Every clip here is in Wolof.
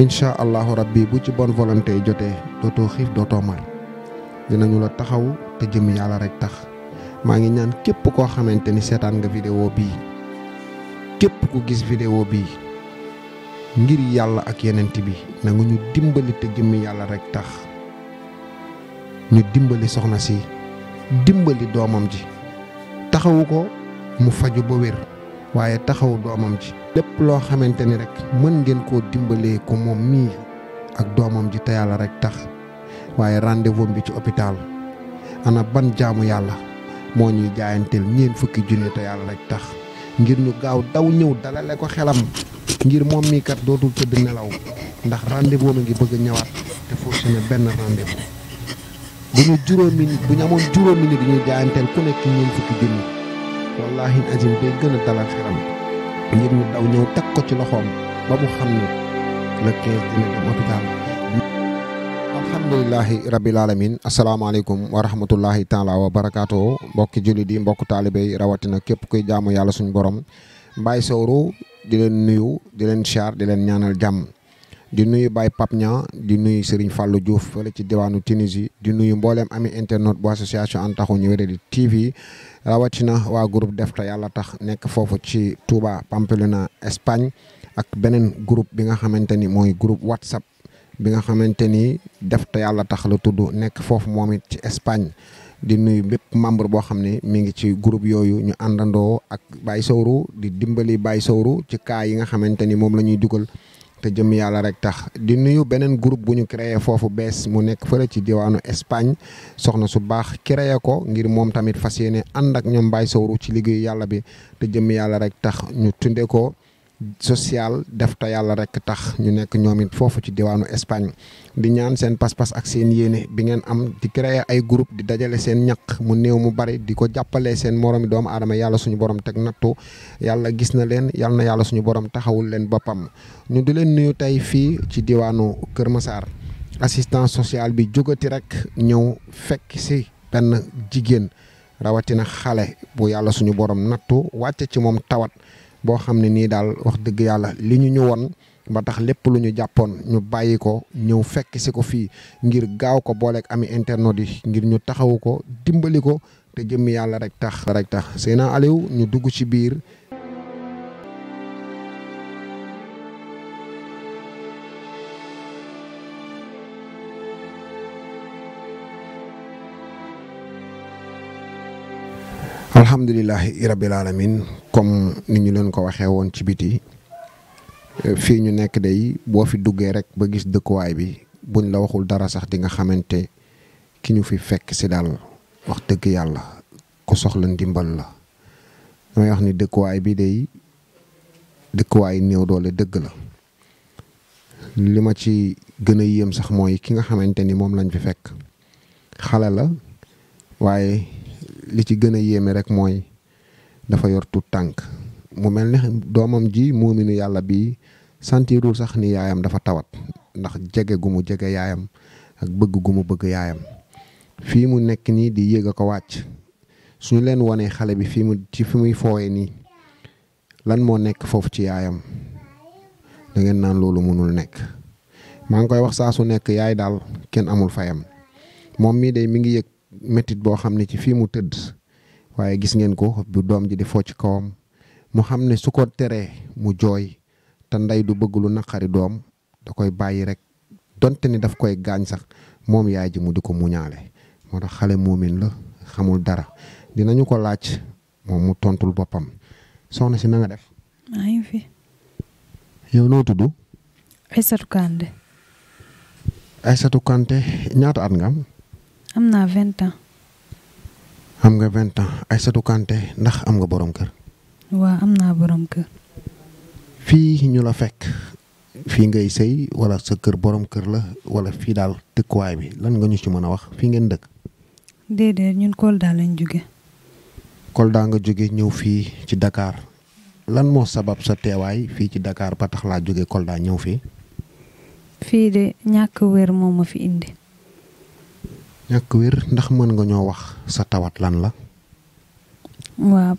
incha allahu rabbi bu ci bonne volonté jotee dootoo xiif dootoo mar dinañu la taxaw te jëm yàlla rek tax maa ngi ñaan képp koo xamante ni seetaan nga vidéo bii képp ku gis vidéo bii ngir yàlla ak yenent bi na nga ñu dimbali te jëm yàlla rek tax ñu dimbali soxna si dimbali doomam ji taxawu ko mu faju ba wér waaye taxawu doomam ji lépp loo xamante ni rek mën ngeen koo dimbalee ko moom mii ak doomam ji te yàlla rek tax waaye rendez-vous bi ci hôpital ana ban jaamu yàlla moo ñuy jaayanteel ñeent fukki junni te yàlla rek tax ngir ñu gaaw daw ñëw dalale ko xelam ngir moom mii kat dootul tëdd nelaw ndax rendez-vous mi ngi bëgg a ñëwaat te forcé na benn rendez-vous bu ñu amoon juróomi nit ñuy jaayanteel ku nekk ñeent fukki junni wallahi azim day gën a dalal xelam ngir ñu daw ñëw teg ko ci loxoom ba mu xam ne le 15 dina dem hôpital. alhamdulilahi rabbil alamin asalaamaaleykum wa rahmatullahi taala wa barakaatu mbokki jullit yi mbokk taalibe yi rawatina képp kuy jaamu yàlla suñu borom Mbaye Sowru di leen nuyu di leen siyaar di leen ñaanal jàmm di nuyu Baye Pape Niang di nuyu Serigne Fallou Diouf fële ci diwaanu Tunisie di nuyu mbooleem ami internet bu association Ande Taxawu Ñu Wéradi TV rawatina waa groupe Def te yàlla tax nekk foofu ci Touba Pamplona Espagne ak beneen groupe bi nga xamante ni mooy groupe WhatsApp bi nga xamante ni Def te yàlla tax la tudd nekk foofu moom it ci Espagne di nuyu bépp membre boo xam ne mi ngi ci groupe yooyu ñu àndandoo ak Baye Sowru di dimbali Baye Sowru ci cas yi nga xamante ni moom la ñuy dugal te jëm yàlla rek tax di nuyu beneen groupe bu ñu créé foofu bees mu nekk fële ci diwaanu Espagne soxna su baax créé ko ngir moom tamit fas yéene ànd ak ñoom Baye Sowru ci liggéeyu yàlla bi te jëm yàlla rek tax ñu tunde ko social Def te yàlla rek tax ñu nekk ñoom it foofu ci diwaanu Espagne di ñaan seen pas-pas ak seen yéene bi ngeen am di créer ay groupe di dajale seen ñaq mu néew mu bari di ko jàppalee seen moromi doomu aadama yàlla suñu borom teg nattu yàlla gis na leen yàlla na yàlla suñu borom taxawul leen boppam. ñu di leen nuyu tey fii ci diwaanu Kër Massar assistance sociale bi jógati rek ñëw fekk si benn jigéen rawatina xale bu yàlla suñu borom nattu wàcce ci moom tawat boo xam ne nii daal wax dëgg yàlla li ñu woon ba tax lépp lu ñu jàppoon ñu bàyyi ko ñëw fekk si ko fii ngir gaaw ko booleeg ami internet yi ngir ñu taxawu ko dimbali ko te jëmmi yàlla rek tax Seydina Aliou ñu dugg ci biir. alhamdulilahi rabbil alamin comme ni ñu leen ko waxee woon ci biti fii ñu nekk day boo fi duggee rek ba gis dëkkuwaay bi buñ la waxul dara sax di nga xamante ki ñu fi fekk si daal wax dëgg yàlla ku soxla ndimbal la damay wax ni dëkkuwaay bi day dëkkuwaay néew doole dëgg la li ma ci gën a yéem sax mooy ki nga xamante ni moom lañ fi fekk xale la waaye li ci gën a yéeme rek mooy dafa yor tuut tànk mu mel ne doomam ji muuminu yàlla bi sentirul sax ni yaayam dafa tawat ndax jege gu mu jege yaayam ak bëgg gu mu bëgg yaayam fii mu nekk nii di yéeg a ko wàcc suñu leen wanee xale bi fi muy foowee nii lan moo nekk foofu ci yaayam da ngeen naan loolu mënul nekk maa ngi koy wax saa su nekk yaay daal kenn amul fayam moom mii day mi ngi yëg métit boo xam ne ci fii mu tëdd waaye gis ngeen ko bu doom ji di foo ci kawam mu xam ne su ko teree mu jooy te ndey du bëgg lu naqari doom da koy bàyyi rek donte ni daf koy gaañ sax moom yaay ji mu di ko muñaale moo tax xale moomin la xamul dara dinañu ko laaj moom mu tontul boppam soxna si na nga def. maa ngi fi. yow noo tudd. Aïssatou Kanté. Aïssatou Kanté ñaata at nga am. am naa 20 ans. am nga 20 ans Aïssatou Kanté ndax am nga borom kër. waaw am naa borom kër. fii ñu la fekk fii ngay sëy wala sa kër borom kër la wala fii daal dëkkuwaay bi lan nga ñu ci mën a wax fii ngeen dëkk. déedéet ñun Kolda lañ jóge. Kolda nga jóge ñëw fii ci Dakar lan moo sabab sa teewaay fii ci Dakar ba tax laa jóge Kolda ñëw fii. fii de ñàkk wér moo ma fi indi. ñàkk wér ndax mën nga ñoo wax sa tawat lan la. waaw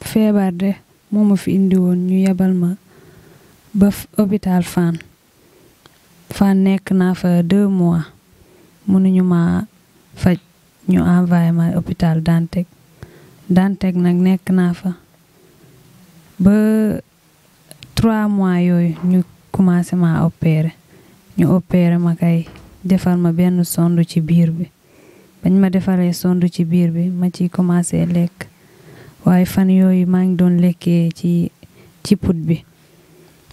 feebar de moo ma fi indi woon ñu yebal ma ba hôpital Fann fan nekk naa fa 2 mois mënuñu ma faj ñu envoyé ma hôpital Dantec nag nekk naa fa ba 3 mois yooyu ñu commencé ma opéré ma kay defal ma benn sonde ci biir bi bañ ma defalee sonde ci biir bi ma ci commencé lekk waaye fan yooyu maa ngi doon lekkee ci put bi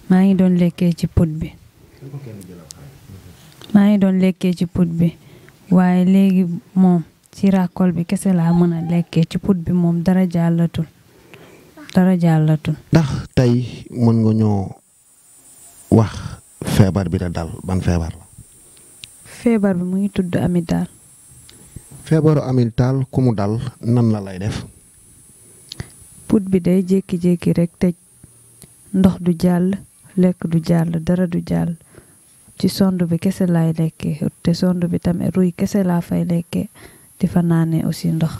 maa ngi doon lekkee ci put bi waaye léegi moom ci ràkkol bi kese laa mën a lekkee ci put bi moom dara jàllatul. ndax tey mën nga ñoo wax feebar bi la dal ban feebar la. feebar bi mu ngi tudd amygdale. feebaru amygdale ku mu dal nan la lay def. put bi day jékki-jékki rek tëj ndox du jàll lekk du jàll dara du jàll ci sonde bi kese laay lekkee te sonde bi tamit ruy kese laa fay lekkee di fa naanee aussi ndox.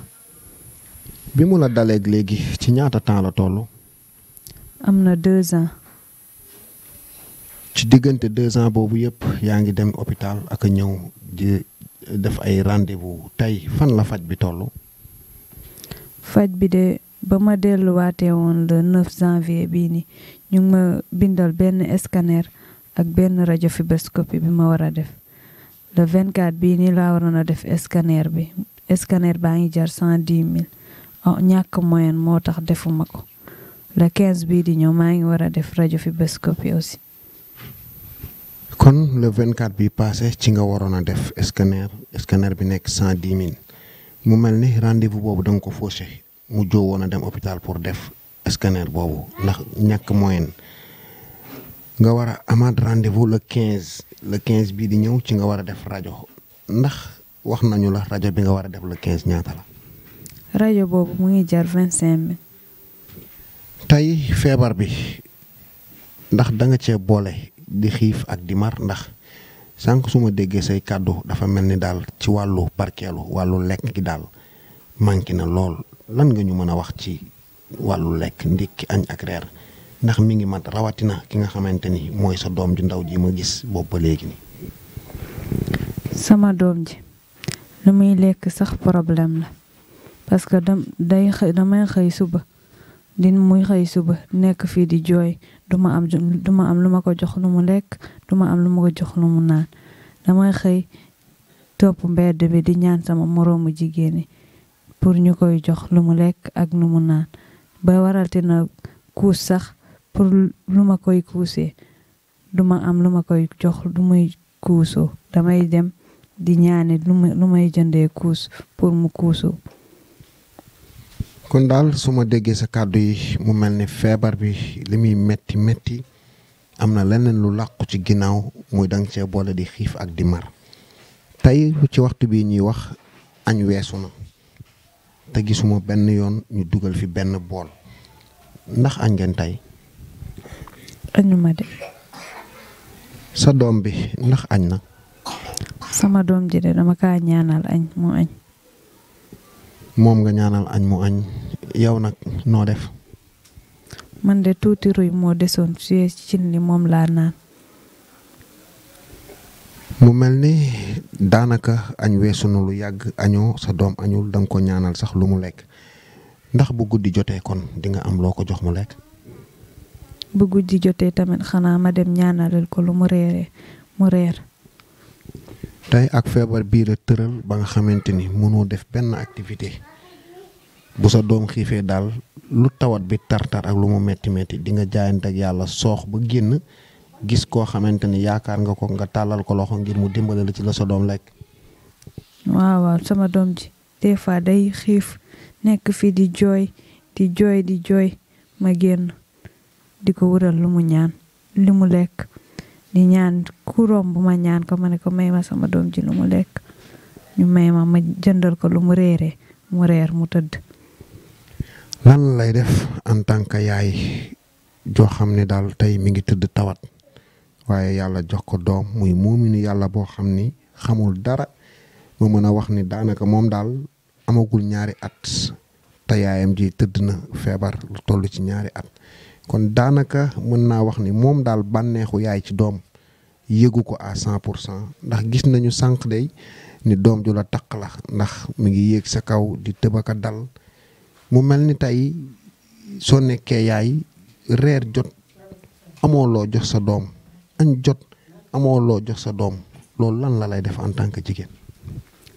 bi mu la daleeg léegi ci ñaata temps la toll. am na 2 ans. ci diggante 2 ans boobu yëpp yaa ngi dem hôpital ak a ñëw di def ay rendez-vous tey fan la faj bi toll. faj bi de ba ma delluwaatee woon le 9 janvier bii ni ñu ngi ma bindal benn scanner ak benn radiofibroscopie bi ma war a def le 24 bii ni laa waroon a def scanner bi. scanner baa ngi jar 110 000 ñàkk moyen moo tax defuma ko le 15 bii di ñëw maa ngi war a def radiofibroscopie aussi. kon le 24 bi passé ci nga waroon a def scanner bi nekk 110 000 mu mel ni rendez-vous boobu da nga ko fauché mu joo woon a dem hôpital pour def scanner boobu ndax ñàkk moyen nga war a amaat rendez-vous le 15 bii di ñëw ci nga war a def rajo ndax wax nañu la rajo bi nga war a def le 15 ñaata la. rajo boobu mu ngi jar 25 000. tey feebar bi ndax da nga cee boole di xiif ak di mar ndax sànq su ma déggee say kàddu dafa mel ni daal ci wàllu barkeelu wàllu lekk gi daal manqué na lool lan nga ñu mën a wax ci wàllu lekk ndékki añ ak reer ndax mi ngi mat rawatina ki nga xamante ni mooy sa doom ju ndaw ji ma gis boobu ba léegi ni sama doom ji lu muy lekk sax problème la parce que damay xëy suba muy xëy suba nekk fii di jooy duma am lu ma ko jox lu mu lekk duma am lu ma ko jox lu mu naan damay xëy topp mbedd bi di ñaan sama moroomu jigéen ñi pour ñu koy jox lu mu lekk ak lu mu naan ba waralti na kuus sax pour lu ma koy kuusee duma am lu ma koy jox lu muy kuusoo damay dem di ñaane lu may jëndee kuus pour mu kuusoo. kon daal su ma déggee sa kàddu yi mu mel ni feebar bi li muy metti am na leneen lu làqu ci ginnaaw muy danga cee boole di xiif ak di mar tey ci waxtu bii ñuy wax añ weesu na te gisuma benn yoon ñu dugal fi benn bool ndax añ ngeen tey. añuma de. sa doom bi ndax añ na. sama doom ji de dama kaa ñaanal añ mu añ. moom nga ñaanal añ mu añ yow nag noo def. man de tuuti ruy moo desoon ci cin li moom laa naan. mu mel ni daanaka añ weesu na lu yàgg añoo sa doom añul danga ko ñaanal sax lu mu lekk ndax bu guddi jotee kon di nga am loo ko jox mu lekk. bu guddi jotee tamit xanaa ma dem ñaanalal ko lu mu reer. tey ak feebar bii la tëral ba nga xamante ni mënoo def benn activité bu sa doom xiifee daal lu tawat bi tartar ak lu mu metti di nga jaayante ak yàlla soox ba génn gis koo xamante ni yaakaar nga ko nga tàllal ko loxo ngir mu dimbale la ci la sa doom lekk. waaw sama doom ji des fois day xiif nekk fii di jooy ma génn di ko wural lu mu ñaan li mu lekk di ñaan ku romb ma ñaan ko ma ne ko may ma sama doom ji lu mu lekk ñu may ma jëndal ko lu mu reeree mu reer mu tëdd. lan lay def en tant que yaay joo xam ne daal tey mi ngi tëdd tawat waaye yàlla jox ko doom muy muuminu yàlla boo xam ni xamul dara mu mën a wax ni daanaka moom daal amagul 2 at te yaayam ji tëdd na feebar lu toll ci 2 at kon daanaka mën naa wax ni moom daal bànneexu yaay ci doom yëgu ko à 100% ndax gis nañu sànq day ni doom ju la taq la ndax mi ngi yéeg sa kaw di tëbaka dal mu mel ni tey soo nekkee yaay reer jot amoo loo jox sa doom añ jot amoo loo jox sa doom loolu lan la lay def en tant que jigéen.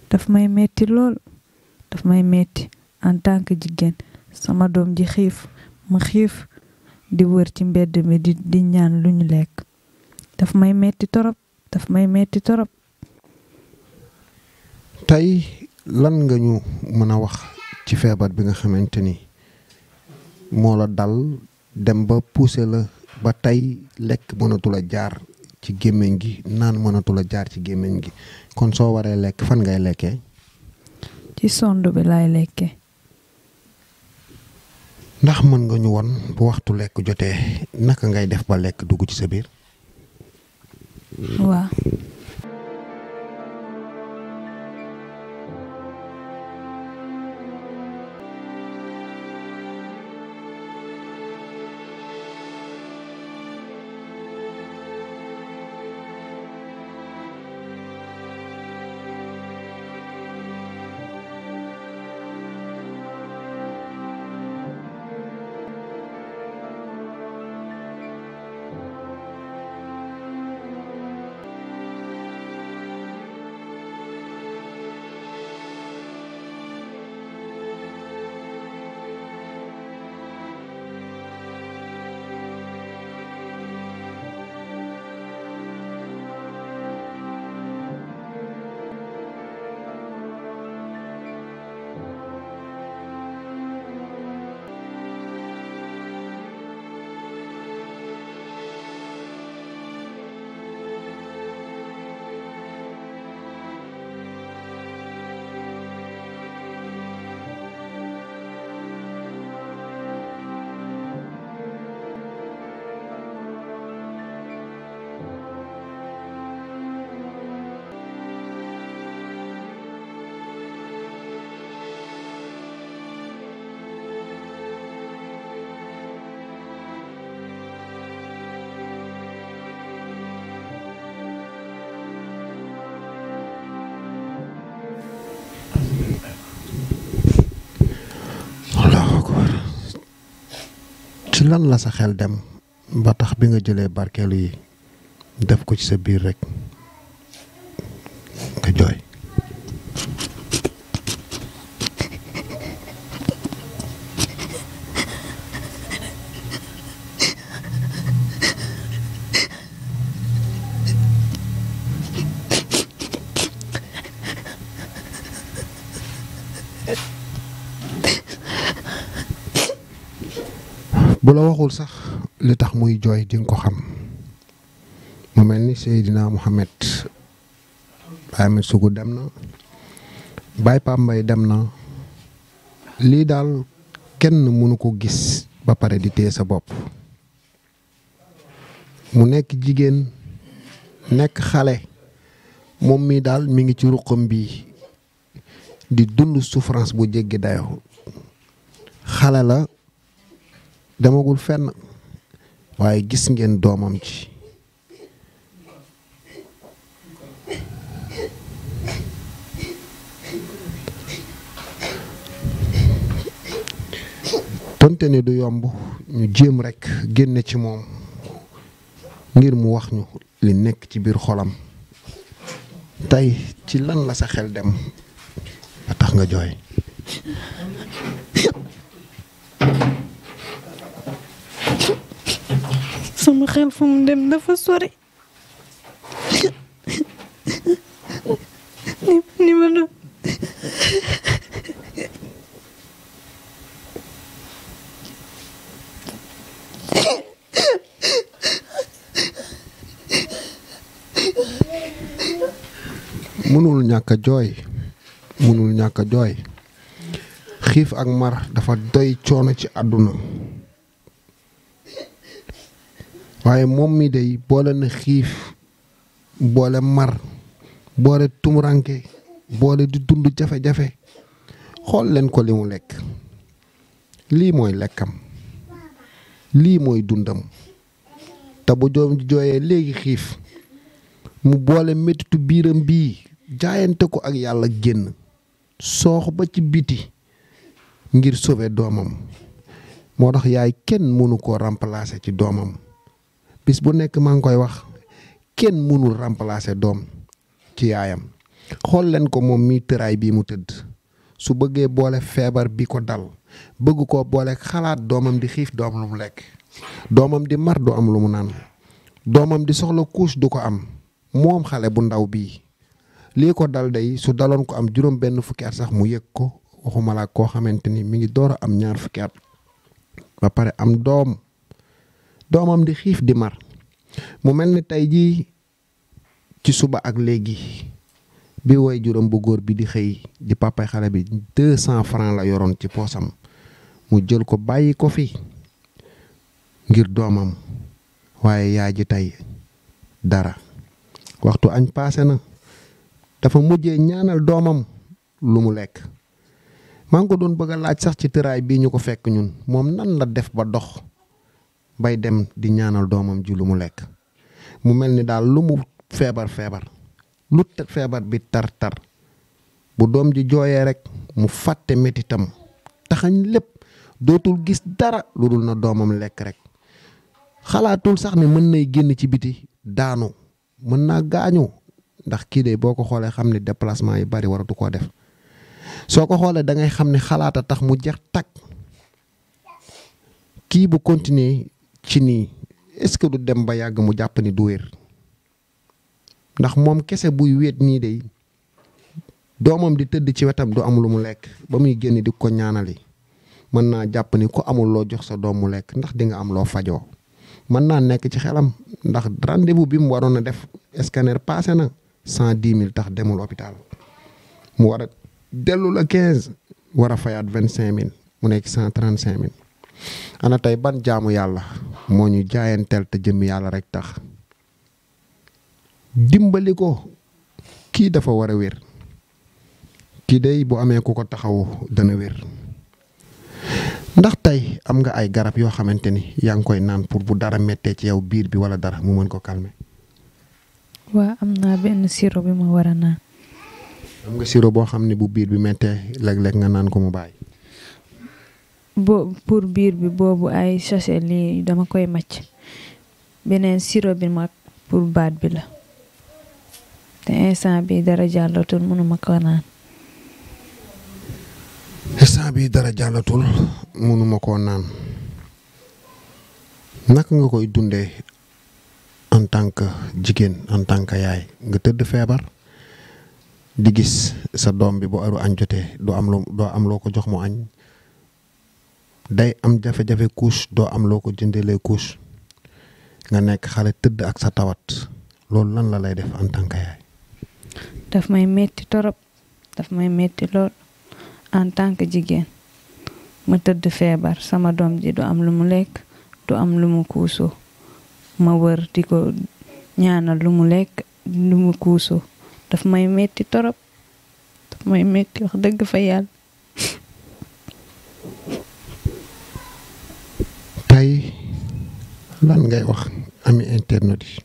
daf may metti lool daf may metti en tant que jigéen sama doom ji xiif ma xiif di wër ci mbedd mi di ñaan lu ñu lekk daf may metti torop daf may metti torop. tey lan nga ñu mën a wax ci feebar bi nga xamante ni moo la dal dem ba poussé la ba tey lekk mënatul a jaar ci gémmiñ gi naan mënatul a jaar ci gémmiñ gi kon soo waree lekk fan ngay lekkee. ci sond bi laay lekkee. ndax mën nga ñu won bu waxtu lekk jotee naka ngay def ba lekk dugg ci sa biir. waaw. ci lan la sa xel dem ba tax bi nga jëlee barkeelu yi def ko ci sa biir rek nga jooy. bu la waxul sax li tax muy jooy di nga ko xam mu mel ni Seydina Mohamed Baye Ahmed Sougou dem na Baye Pambay dem na lii daal kenn mënu ko gis ba pare di téye sa bopp mu nekk jigéen nekk xale moom mi daal mi ngi ci ruqam bi di dund souffrance bu jéggi dayo xale la demagul fenn waaye gis ngeen doomam ci tonte ni du yomb ñu jéem rekk génne ci moom ngir mu wax ñu li nekk ci biir xolam tey ci lan la sa xel dem ba tax nga jooy. sama xel fu mu dem dafa sori ni ma doon mënul ñàkk a jooy mënul ñàkk a jooy xiif ak mar dafa doy coono ci àdduna waaye moom mi day boole na xiif boole mar boole tumuranke boole di dund jafe-jafe xool leen ko li mu lekk lii mooy lekkam lii mooy dundam te bu doom jooyee léegi xiif mu boole méttitu biiram bii jaayante ko ak yàlla génn soox ba ci biti ngir sauver doomam moo tax yaay kenn mënu koo remplacer ci doomam bis bu nekk maa ngi koy wax kenn mënul remplacer doom ci yaayam. xool leen ko moom mii tëraay bii mu tëdd su bëggee boole feebar bi ko dal bëgg koo boole xalaat doomam di xiif du am lu mu lekk doomam di mar du am lu mu naan doomam di soxla couche du ko am moom xale bu ndaw bii lii ko dal day su daloon ko am juróom benn fukki at sax mu yëg ko waxuma la koo xamante ni mi ngi door a am ñaar fukki at ba pare am doomam di xiif di mar mu mel ni tey jii ci suba ak léegi bi woy juróom bu góor bi di xëy di papay xale bi 200 francs la yoroon ci poosam mu jël ko bàyyi ko fi ngir doomam waaye yaay ji tey dara waxtu añ paase na dafa mujjee ñaanal doomam lu mu lekk maa ngi ko doon bëgg a laaj sax ci tëraay bii ñu ko fekk ñun moom nan la def ba dox bay dem di ñaanal doomam ji lu mu lekk mu mel ni daal lu mu feebar lu feebar bi tar bu doom ji jooyee rek mu fàtte metitam taxañ lépp dootul gis dara lu dul na doomam lekk rek xalaatul sax ni mën nay génn ci biti daanu mën naa gaañu ndax kii de boo ko xoolee xam ne déplacement yi bari waratu koo def soo ko xoolee da ngay xam ne xalaata tax mu jeex takk kii bu continuer ci nii est-ce que du dem ba yàgg mu jàpp ni du wér ndax moom kese buy wéet nii de doomam di tëdd ci wetam du am lu mu lekk ba muy génn di ko ñaanali mën naa jàpp ni ku amul loo jox sa doom mu lekk ndax di nga am loo fajoo mën naa nekk ci xelam ndax rendez-vous bi mu waroon a def scanner passé na 110 000 tax demul hôpital mu war a dellu la 15 war a fayaat 25 000 mu nekk 135 000 ana tey ban jaamu yàlla moo ñu jaayanteel te jëm yàlla rek tax dimbali ko kii dafa war a wér kii day bu amee ku ko taxawu dana wér ndax tey am nga ay garab yoo xamante ni yaa ngi koy naan pour bu dara méttee ci yow biir bi wala dara mu mën ko calmer. waa am naa benn sirop bi ma war a naan. am nga sirop boo xam ne bu biir bi méttee léeg-léeg nga naan ko mu bàyyi. pour biir bi boobu ay sachet lii dama koy màcc beneen sirop bi mag pour baat bi la te instant bi dara jàllatul mënuma ko naan. instant bi dara jàllatul mënuma koo naan naka nga koy dundee en tant que jigéen en tant que yaay nga tëdd feebar di gis sa doom bi bu heure añ jotee doo am loo ko jox mu añ day am jafe-jafe couche doo am loo ko jëndelee couche nga nekk xale tëdd ak sa tawat loolu lan la lay def en tant que yaay. daf may metti torop daf may metti lool en tant que jigéen ma tëdd feebar sama doom ji du am lu mu lekk du am lu mu kuusoo ma wër di ko ñaanal lu mu lekk lu mu kuusoo daf may metti torop daf may metti wax dëgg fa yàlla. tey lan ngay wax ami internet yi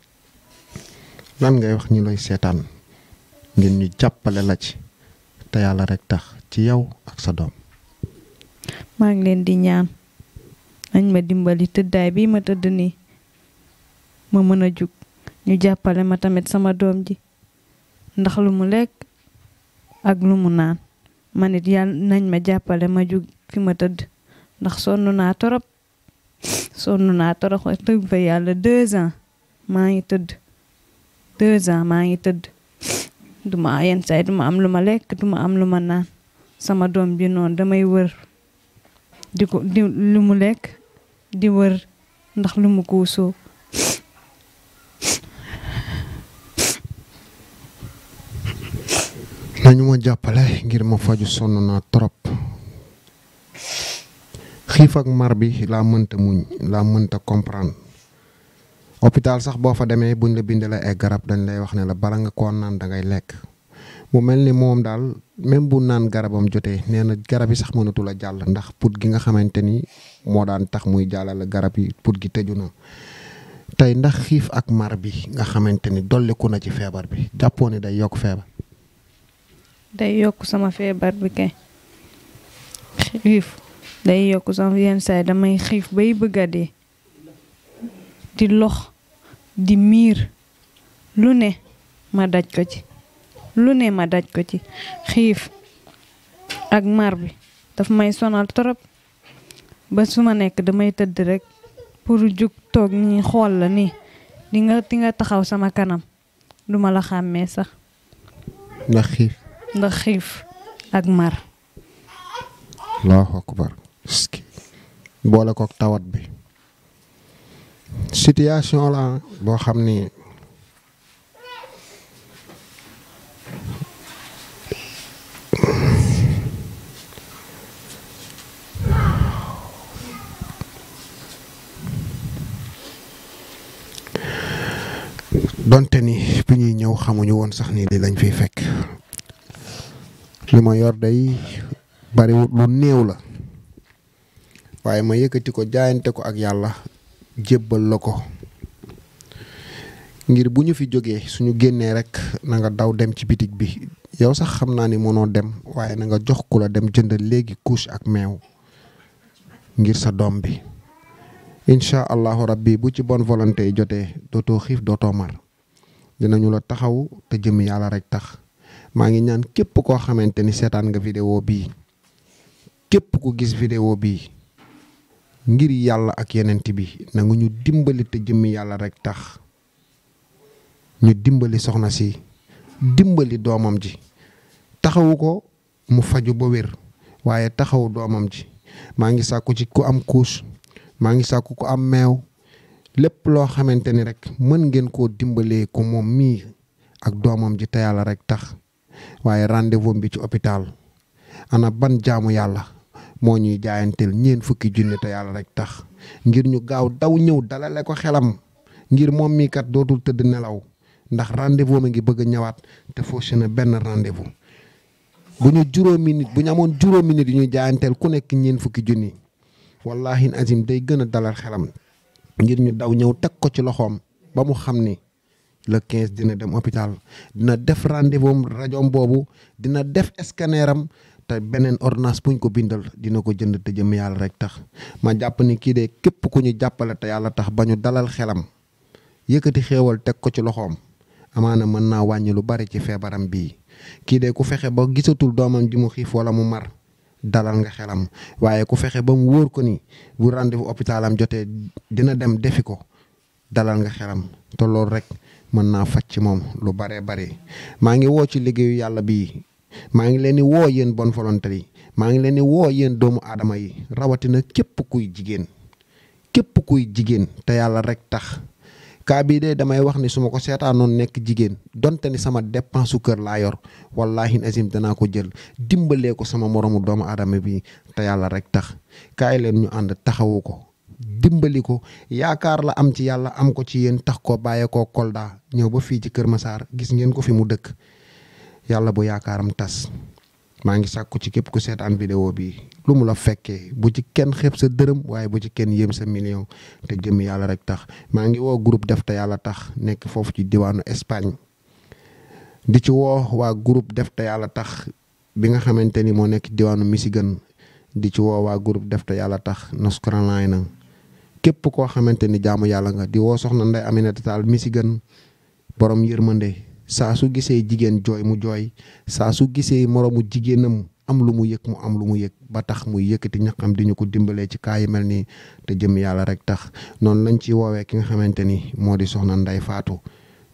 lan ngay wax ñu lay seetaan ngeen ñu jàppale la ci te yàlla rek tax ci yow ak sa doom. maa ngi leen di ñaan nañ ma dimbali tëddaay bi ma tëdd nii ma mën a jug ñu jàppale ma tamit sama doom ji ndax lu mu lekk ak lu mu naan ma nit yàlla nañ ma jàppale ma jug fi ma tëdd ndax sonn naa torop wax dëgg fa yàlla 2 ans maa ngi tëdd 2 ans maa ngi tëdd duma yenn saay duma am lu ma lekk duma am lu ma naan sama doom bi noonu damay wër di lu mu lekk di wër ndax lu mu kuusoo. nañu ma jàppale ngir ma faju sonn naa trop xiif ak mar bi laa mënta muñ laa mënta comprendre hôpital sax boo fa demee buñ la bindalee ay garab dañ lay wax ne la bala nga koo naan da ngay lekk mu mel ni moom daal même bu naan garabam jotee nee na garab yi sax mënatul a jàll ndax put gi nga xamante ni moo daan tax muy jàllale garab yi put gi tëju na tey ndax xiif ak mar bi nga xamante ni dolliku na ci feebar bi jàppoo ne day yokk feebar. day yokk sama feebar bi kay xiif day yokk sama yenn saay damay xiif bay bëgg a dee di lox di miir lu ne ma daj ko ci xiif ak mar bi daf may sonal torop ba su ma nekk damay tëdd rek pour jug toog ñi xool la nii di nga taxaw sama kanam duma la xàmmee sax ndax xiif ak mar. Allahu akbar boole kook tawat bi situation la boo xam ni donte ni bi ñuy ñëw xamuñu woon sax ni li lañ fiy fekk li ma yor day bari lu néew la waaye ma yëkkati ko jaayante ko ak yàlla jébbal la ko ngir bu ñu fi jógee suñu génnee rek na nga daw dem ci bitig bi yow sax xam naa ni mënoo dem waaye na nga jox ku la dem jënd léegi couche ak meew ngir sa doom bi incha allahu rabbi bu ci bonne volonté yi jotee dootoo xiif dootoo mar dinañu la taxaw te jëm yàlla rek tax maa ngi ñaan képp koo xamante ni seetaan nga vidéo bii képp ku gis vidéo bii ngir yàlla ak yenent bi na nga ñu dimbali te jëm yàlla rek tax ñu dimbali soxna si dimbali doomam ji taxawu ko mu faju ba wér waaye taxawu doomam ji maa ngi sàkku ci ku am couche maa ngi sàkku ku am meew lépp loo xamante ni rek mën ngeen koo dimbalee ko moom mii ak doomam ji te yàlla rek tax waaye rendez-vous bi ci hôpital ana ban jaamu yàlla moo ñuy jaayanteel 40 junni te yàlla rek tax ngir ñu gaaw daw ñëw dalale ko xelam ngir moom mii kat dootul tëdd nelaw ndax rendez-vous ma ngi bëgg a ñëwaat te fauché na benn rendez-vous bu ñu amoon juróomi nit yi ñuy jaayanteel ku nekk 40 junni wallahi azim day gën a dalal xelam ngir ñu daw ñëw teg ko ci loxoom ba mu xam ni le 15 dina dem hôpital dina def rendez-vous rajoom boobu dina def scanner am te beneen ordonnance buñ ko bindal dina ko jënd te jëm yàlla rek tax ma jàpp ni kii de képp ku ñu jàppale te yàlla tax ba ñu dalal xelam yëkkati xéewal teg ko ci loxoom amaana mën naa wàññi lu bari ci feebaram bii kii de ku fexe ba gisatul doomam ji mu xiif wala mu mar dalal nga xelam waaye ku fexe ba mu wóor ko ni bu rendez-vous hôpitalam jotee dina dem defi ko dalal nga xelam te loolu rek mën naa faj ci moom lu baree bari maa ngi woo ci liggéeyu yàlla bii maa ngi leen di woo yéen bonne volonté yi maa ngi leen di woo yéen doomu aadama yi rawatina képp kuy jigéen te yàlla rek tax kaa bii de damay wax ni su ma ko seetaanoon nekk jigéen donte ni sama dépense su kër laa yor wallahi azim danaa ko jël dimbalee ko sama moromu doomu aadama bi te yàlla rek tax kaay leen ñu ànd taxawu ko dimbali ko yaakaar la am ci yàlla am ko ci yéen tax ko bàyyee koo Kolda ñëw ba fii ci Kër Massar gis ngeen ko fi mu dëkk yàlla bu yaakaaram tas maa ngi sàkku ci képp ku seetaan vidéo bi lu mu la fekkee bu ci kenn xeeb sa dërëm waaye bu ci kenn yéem sa million te jëm yàlla rek tax maa ngi woo groupe def te yàlla tax nekk foofu ci diwaanu Espagne di ci woo waa groupe def te yàlla tax bi nga xamante ni moo nekk diwaanu Michigan di ci woo waa groupe def te yàlla tax North Carolina képp koo xamante ni jaamu yàlla nga di woo soxna Ndeye Aminata Tall Michigan borom yërmande saa su gisee jigéen jooy mu jooy saa su gisee moroomu jigéenam am lu mu yëg mu am lu mu yëg ba tax muy yëkkati ñaqam di ñu ko dimbalee ci kaa yi mel nii te jëm yàlla rek tax noonu lañ ci woowee ki nga xamante ni moo di soxna Ndeye Fatou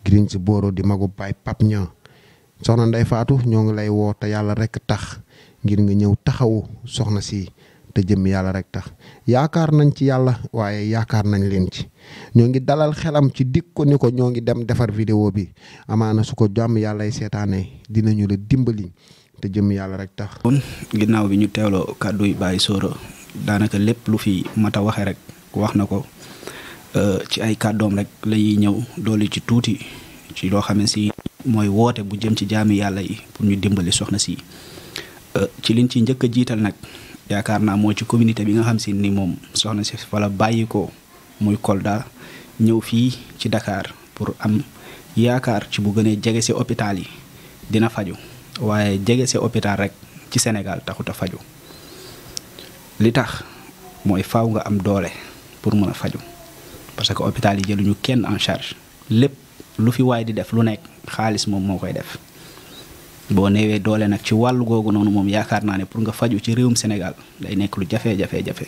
Greensboro di magu baay Pap Ña soxna Ndeye Fatou ñoo ngi lay woo te yàlla rek tax ngir nga ñëw taxawu soxna si te jëm yàlla rek tax yaakaar nañ ci yàlla waaye yaakaar nañ leen ci ñoo ngi dalal xelam ci dik ko ni ko ñoo ngi dem defar vidéo bi amaana su ko jàmm yàllay seetaanee dinañu la dimbali te jëm yàlla rek tax. kon ginnaaw bi ñu teewloo kàddu yi Baye Sora daanaka lépp lu fi mata waxe rek wax na ko ci ay kàddoom rek la ñuy ñëw doole ci tuuti ci loo xam ne si mooy woote bu jëm ci jaami yàlla yi pour ñu dimbali soxna si ci liñ ci njëkk a jiital nag. yaakaar naa moo ci communauté bi nga xam si ni moom soxna si wala bàyyi ko muy Kolda ñëw fii ci Dakar pour am yaakaar ci bu gënee jege si hôpital yi dina faju waaye jege si hôpital rek ci Sénégal taxut a faju li tax mooy faaw nga am doole pour mën a faju parce que hôpital yi jëluñu kenn en charge lépp lu fi waay di def lu nekk xaalis moom moo koy def boo neewee doole nag ci wàllu googu noonu moom yaakaar naa ne pour nga faju ci réewum Sénégal day nekk lu jafe-jafe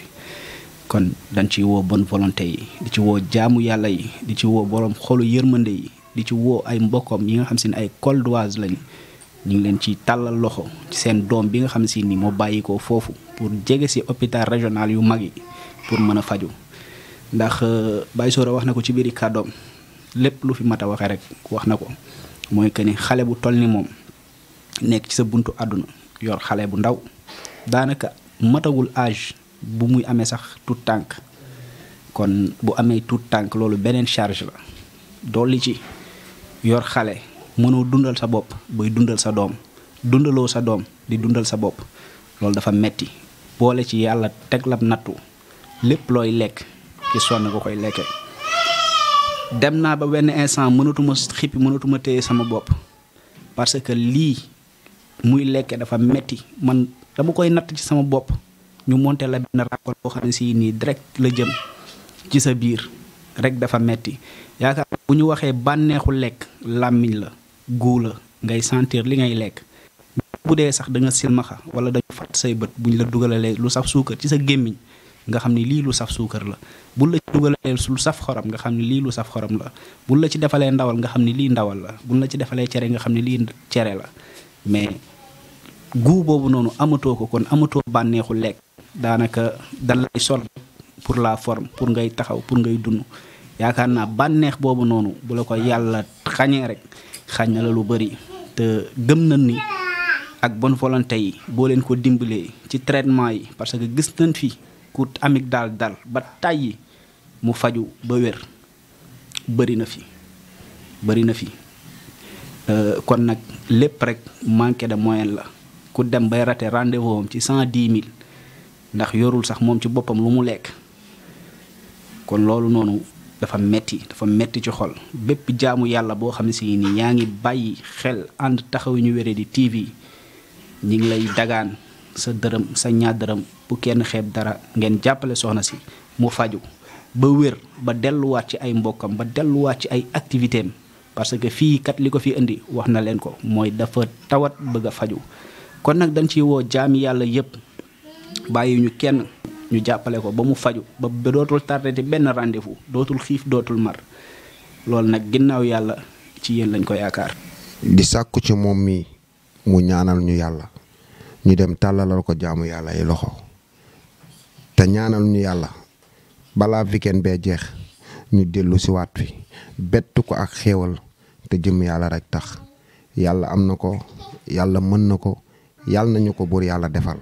kon dañ ci woo bonne volonté yi di ci woo jaamu yàlla yi di ci woo borom xolu yërmande yi di ci woo ay mbokkam yi nga xam si ne ay col d'oise lañ ñu ngi leen ci tàllal loxo ci seen doom bi nga xam si ni moo bàyyi ko foofu pour jege si hôpital régional yu mag yi pour mën a faju ndax Baye Sora wax na ko ci biiri kàddoom lépp lu fi mat a waxee rek wax na ko mooy que ni xale bu toll ni moom nekk ci sa buntu àdduna yor xale bu ndaw daanaka matagul âge bu muy amee sax tout tànk kon bu amee tout tànk loolu beneen charge la dolli ci yor xale mënoo dundal sa bopp bay dundal sa doom dundaloo sa doom di dundal sa bopp loolu dafa metti boole ci yàlla teg la nattu lépp looy lekk ci sonn nga koy lekke dem naa ba benn instant mënatuma xippi mënatuma téye sama bopp parce que lii muy lekke dafa metti man dama koy natt ci sama bopp ñu monté la benn rapport boo xam ne si nii direct la jëm ci sa biir rek dafa metti yaakaar bu ñu waxee bànneexu lekk làmmiñ la guu la ngay sentir li ngay lekk bu dee sax da nga silmaxa wala dañu fàtt say bët bu ñu la dugalalee lu saf suukar ci sa gémmiñ nga xam ne lii lu saf suukar la bul la ci dugalalee lu saf xorom nga xam ne lii lu saf xorom la bul la ci defalee ndawal nga xam ne lii ndawal la bul la ci defalee cere nga xam ne lii cere la mais guu boobu noonu amatoo ko kon amatoo bànneexu lekk daanaka dan lay sol pour la forme pour ngay taxaw pour ngay dund yaakaar naa bànneex boobu noonu bu la ko yàlla xañee rek xañ na la lu bëri te gëm na ni ak bonne volonté yi boo leen ko dimbalee ci traitement yi parce que gis nañ fi ku amygdale dal ba tàyyi mu faju ba wér bëri na fi kon nag lépp rek manque de moyen la ku dem bay raté rendez-vous am ci 110 000 ndax yorul sax moom ci boppam lu mu lekk kon loolu noonu dafa metti ci xol bépp jaamu yàlla boo xam ne si ni yaa ngi bàyyi xel ànd taxawu ñu Wéradi TV ñi ngi lay dagaan sa dërëm sa ñaar dërëm bu kenn xeeb dara ngeen jàppale soxna si mu faju ba wér ba delluwaat ci ay mbokkam ba delluwaat ci ay activité am parce que fii kat li ko fi indi wax na leen ko mooy dafa tawat bëgg a faju kon nag dañ ciy woo jaami yàlla yépp bàyyi ñu kenn ñu jàppale ko ba mu faju ba dootul tardé te benn rendez-vous dootul xiif dootul mar loolu nag ginnaaw yàlla ci yéen lañ ko yaakaar. di sàkku ci moom mi mu ñaanal ñu yàlla ñu dem tàllalal ko jaamu yàlla yi loxo te ñaanal ñu yàlla balaa weekend bee jeex ñu dellu si waat fi bett ko ak xéewal te jëm yàlla rek tax yàlla am na ko yàlla mën na ko yàlla nañu ko buur yàlla defal.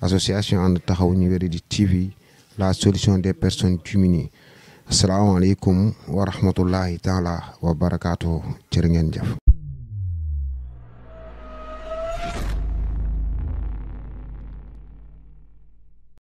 Association ànd taxawu ñu Wéradi TV la solution des personnes démunies asalaamaaleykum wa rahmatullahi taala wa barakaatu jërë ngeen jëf.